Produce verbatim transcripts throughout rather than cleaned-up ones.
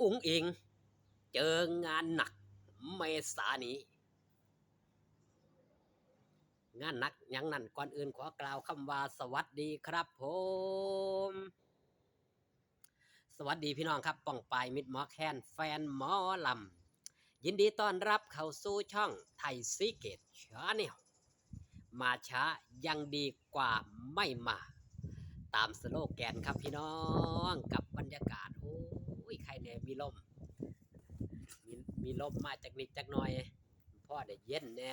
อุ๋งอิ๋ง เจองานหนัก เมษานี้ งานหนักหยังนั้น ก่อนอื่นขอกล่าวคำว่าสวัสดีครับผม สวัสดีพี่น้องครับ ป้องปายมิตรหมอแคน แฟนหมอลำ ยินดีต้อนรับเข้าสู่ช่องไทยซีเกตแชนแนล มาช้ายังดีกว่าไม่มา ตามสโลแกนครับพี่น้อง กับบรรยากาศ โอ้ย ใครแน่มีลม มี มีลมมาจักนิดจักหน่อย พอได้เย็นแน่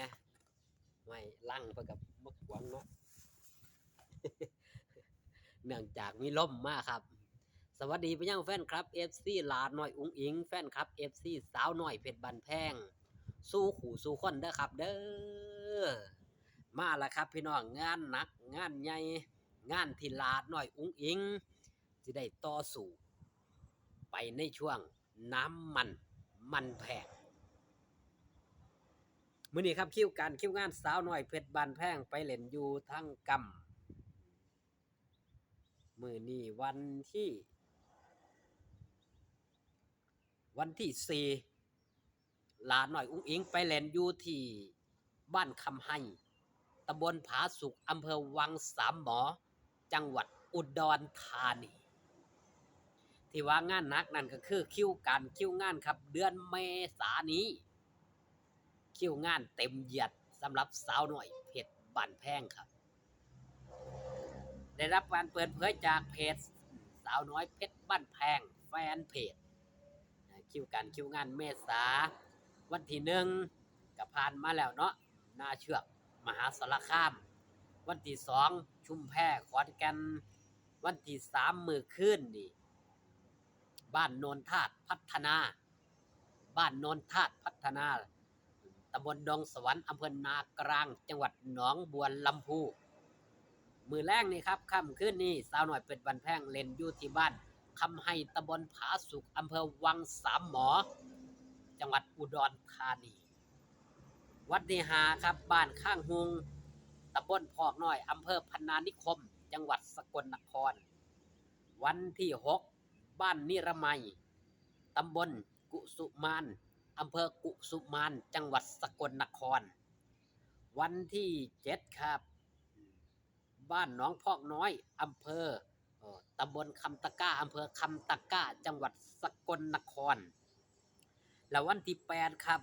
ไว้ลังเพิ่นก็บ่ขวางเนาะ เนื่องจากมีลมมาครับ สวัสดีไปยังแฟนคลับ เอฟซี หลาน้อยอุ๋งอิ๋ง แฟนคลับ เอฟซี สาวน้อยเพชรบ้านแพง สู่คู่สู่คนเด้อครับเด้อ มาแล้วครับพี่น้อง งานหนัก งานใหญ่ งานที่หลาน้อยอุ๋งอิ๋ง สิได้ต่อสู้ไปในช่วงน้ำมัน มันแพง มื้อนี้ครับ คิวการคิวงานสาวน้อยเพชรบ้านแพงไปเล่นอยู่ทางกำ มื้อนี้วันที่ วันที่สี่ หลาน้อยอุ๋งอิ๋งไปเล่นอยู่ที่บ้านคำไฮ ตำบลผาสุก อำเภอวังสามหมอ จังหวัดอุดรธานี ที่ว่างานหนักนั่นก็คือคิวการคิวงานครับ เดือนเมษานี้ คิวงานเต็มเหยียดสำหรับสาวน้อยเพชรบ้านแพงครับ ได้รับการเปิดเผยจากเพจสาวน้อยเพชรบ้านแพง แฟนเพจ คิวการคิวงานเมษา วันที่หนึ่งก็ผ่านมาแล้วเนาะ นาเชือก มหาสารคาม วันที่สอง ชุมแพ ขอนแก่น วันที่สาม มื้อคืนนี่ บ้านโนนธาตุพัฒนา บ้านโนนธาตุพัฒนา ตำบลดงสวรรค์ อำเภอนากลาง จังหวัดหนองบัวลำภู มื้อแลงนี่ครับ ค่ำคืนนี้ สาวน้อยเพชรบ้านแพงเล่นอยู่ที่บ้านคำไฮ ตำบลผาสุก อำเภอวังสามหมอ จังหวัดอุดรธานี วันที่ห้าครับ บ้านข้างฮุง ตำบลพอกน้อย อำเภอพนานิคม จังหวัดสกลนคร วันที่หก บ้านนิรมัย ตำบลกุสุมาน อำเภอกุสุมาน จังหวัดสกลนคร วันที่เจ็ดครับ บ้านหนองพอกน้อย อำเภอ เอ่อ ตำบลคำตะกร้า อำเภอคำตะกร้า จังหวัดสกลนคร และวันที่แปดครับ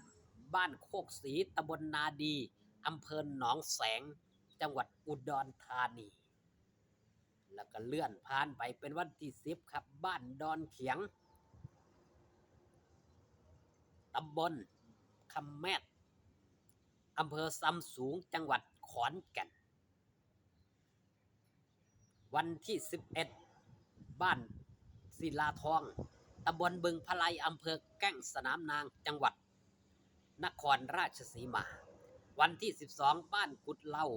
บ้านโคกศรี ตำบลนาดี อำเภอหนองแสง จังหวัดอุดรธานี แล้วก็เลื่อนผ่านไปเป็นวันที่สิบครับ บ้านดอนเขียง ตำบลคำแมด อำเภอซำสูง จังหวัดขอนแก่น วันที่สิบเอ็ด บ้านศิลาทอง ตำบลบึงพะไล อำเภอแก้งสนามนาง จังหวัดนครราชสีมา วันที่สิบสอง บ้านกุดเหล้า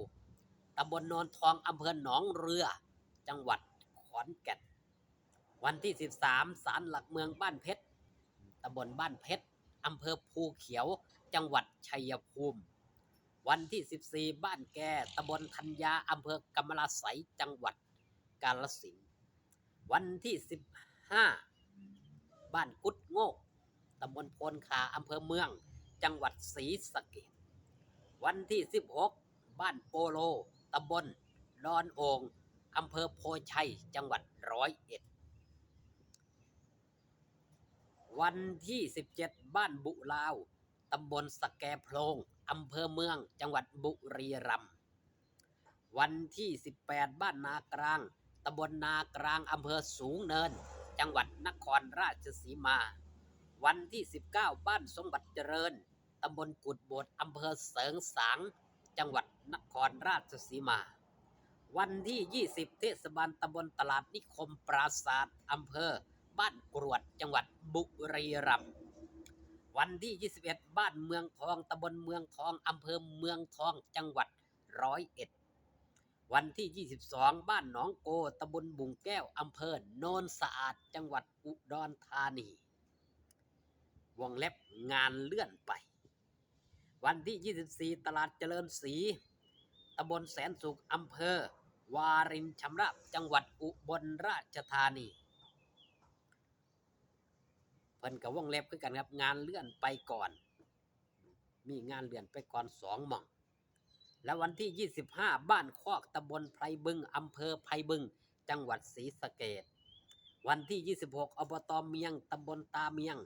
ตำบลโนนทอง อำเภอหนองเรือ จังหวัดขอนแก่น วันที่สิบสาม ศาลหลักเมืองบ้านเพชร ตำบลบ้านเพชร อำเภอภูเขียว จังหวัดชัยภูมิ วันที่สิบสี่ บ้านแก ตำบลธัญญา อำเภอกำมะลาไสย จังหวัดกาฬสินธุ์ วันที่สิบห้า บ้านกุดโงก ตำบลโพนคา อำเภอเมือง จังหวัดศรีสะเกษ วันที่สิบหก บ้านโปโล ตำบลดอนโอ่ง อำเภอโพชัย จังหวัดร้อยเอ็ด วันที่สิบเจ็ด บ้านบุลาว ตำบลสะแกโพรง อำเภอเมือง จังหวัดบุรีรัมย์ วันที่สิบแปด บ้านนากลาง ตำบลนากลาง อำเภอสูงเนิน จังหวัดนครราชสีมา วันที่สิบเก้า บ้านสมบัติเจริญ ตำบลกุดบด อำเภอเสริงสาง จังหวัดนครราชสีมา วันที่ยี่สิบ เทศบาลตำบลตลาดนิคมปราสาท อำเภอบ้านกรวด จังหวัดบุรีรัมย์ วันที่ยี่สิบเอ็ด บ้านเมืองทอง ตำบลเมืองทอง อำเภอเมืองทอง จังหวัดร้อยเอ็ด วันที่ยี่สิบสอง บ้านหนองโก ตำบลบุ่งแก้ว อำเภอโนนสะอาด จังหวัดอุดรธานี วงเล็บ งานเลื่อนไป วันที่ยี่สิบสี่ ตลาดเจริญศรี ตำบลแสนสุข อำเภอวารินชำราบ จังหวัดอุบลราชธานี พิ่นก็วงเล็บคือกันครับ งานเลื่อนไปก่อน มีงานเลื่อนไปก่อนสองหม่อง แล้ววันที่ยี่สิบห้า บ้านคอก ตำบลไพรบึง อำเภอไพรบึง จังหวัดศรีสะเกษ วันที่ยี่สิบหก อบต.เมียง ตำบลตาเมียง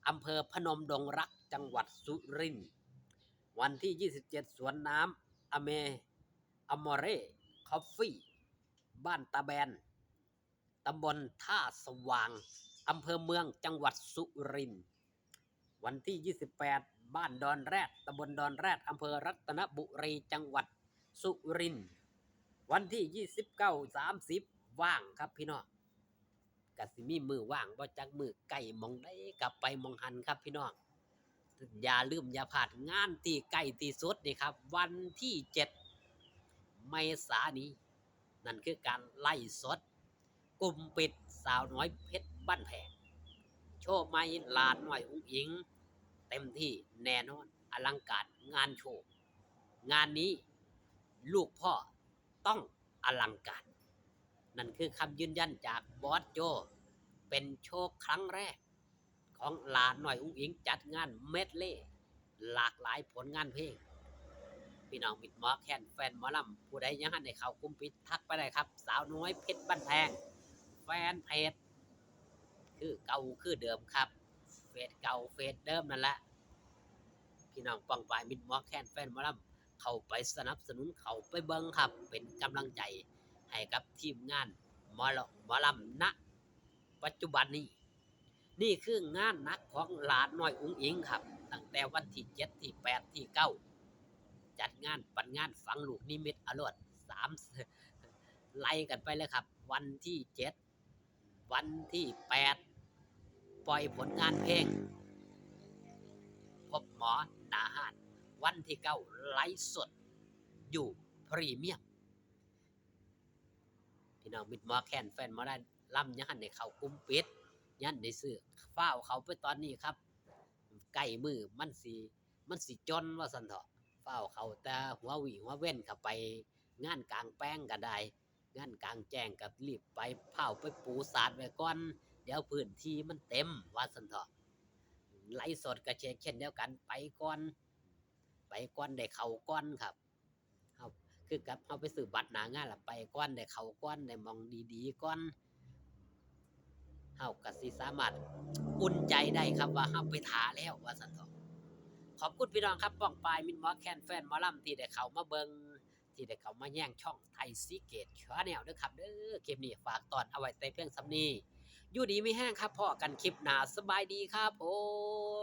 อำเภอพนมดงรัก จังหวัดสุรินทร์ วันที่ ยี่สิบเจ็ด สวนน้ำอเมอมอเร่คอฟฟี่ บ้านตาแบน ตำบลท่าสว่าง อำเภอเมือง จังหวัดสุรินทร์ วันที่ ยี่สิบแปด บ้านดอนแรด ตำบลดอนแรด อำเภอรัตนบุรี จังหวัดสุรินทร์ วันที่ ยี่สิบเก้า สามสิบ ว่างครับพี่น้อง ก็สิมีมื้อว่างบ่จักมื้อ ใกล้หม่องใดก็ไปหม่องหั้นครับพี่น้อง อย่าลืมอย่าพลาด งานที่ใกล้ที่สุดนี่ครับ วันที่ เจ็ด เมษานี้ นั่นคือการไลฟ์สดกลุ่มปิดสาวน้อยเพชรบ้านแพง โชว์ใหม่หลาน้อยอุ๋งอิ๋ง เต็มที่แน่นอน อลังการงานโชว์ งานนี้ลูกพ่อต้องอลังการ นั่นคือคำยืนยันจากบอสโจ เป็นโชว์ครั้งแรกของหลาน้อยอุ๋งอิ๋ง จัดงานเมดเลย์ หลากหลายผลงานเพลง พี่น้องมิตรหมอแคน แฟนหมอลำ ผู้ใดยังทันได้เข้ากลุ่มปิด ทักไปได้ครับ สาวน้อยเพชรบ้านแพง แฟนเพจ คือเก่าคือเดิมครับ เฟซเก่าเฟซเดิมนั่นแหละ พี่น้องป้องปายมิตรหมอแคน แฟนหมอลำ เข้าไปสนับสนุน เข้าไปเบิ่งครับ เป็นกำลังใจให้กับทีมงานหมอลำ หมอลำ ณ ปัจจุบันนี้ นี่คืองานหนักของหลาน้อยอุ๋งอิ๋งครับ ตั้งแต่วันที่ เจ็ด ที่ แปด ที่ เก้า จัดงานปันงานฝังลูกนิมิตเอาโลด สาม ไล่กันไปเลยครับ วันที่ เจ็ด วันที่ แปด ปล่อยผลงานเพลง พบหมอหน้าฮ้าน วันที่ เก้า ไลฟ์สดอยู่พรีเมียม พี่น้องมิตรหมอแคน แฟนหมอลำ ยังทันได้เข้ากลุ่มปิด ยังทันได้ซื้อ ฟ้าวเข้าไปตอนนี้ครับ ใกล้มื้อมันสิ มันสิจ่นว่าซั่นเถาะ ฟ้าวเข้าแต่หัววี้หัวเว็นเข้าไป งานกลางแปลงก็ได้ งานกลางแจ้งก็รีบไป ฟ้าวไปปูสาดไว้ก่อน เดี๋ยวพื้นที่มันเต็มว่าซั่นเถาะ ไลฟ์สดก็เช่นเดียวกัน ไปก่อน ไปก่อนได้เข้าก่อนครับ เฮา คือกับเฮาไปซื้อบัตรหน้างานล่ะ ไปก่อนได้เข้าก่อน ได้หม่องดีๆก่อน เฮาก็สิสามารถอุ่นใจได้ครับว่าเฮาไปท่าแล้วว่าซั่นเถาะ ขอบคุณพี่น้องครับ ป้องปายมิตรหมอแคน แฟนหมอลำ ที่ได้เข้ามาเบิ่ง ที่ได้เข้ามาแยงช่องไทยซีเกตแชนแนลเด้อครับเด้อ คลิปนี้ฝากตอนเอาไว้แต่เพียงส่ำนี้ อยู่ดีมีแฮงครับ พ้อกันคลิปหน้า สบายดีครับผม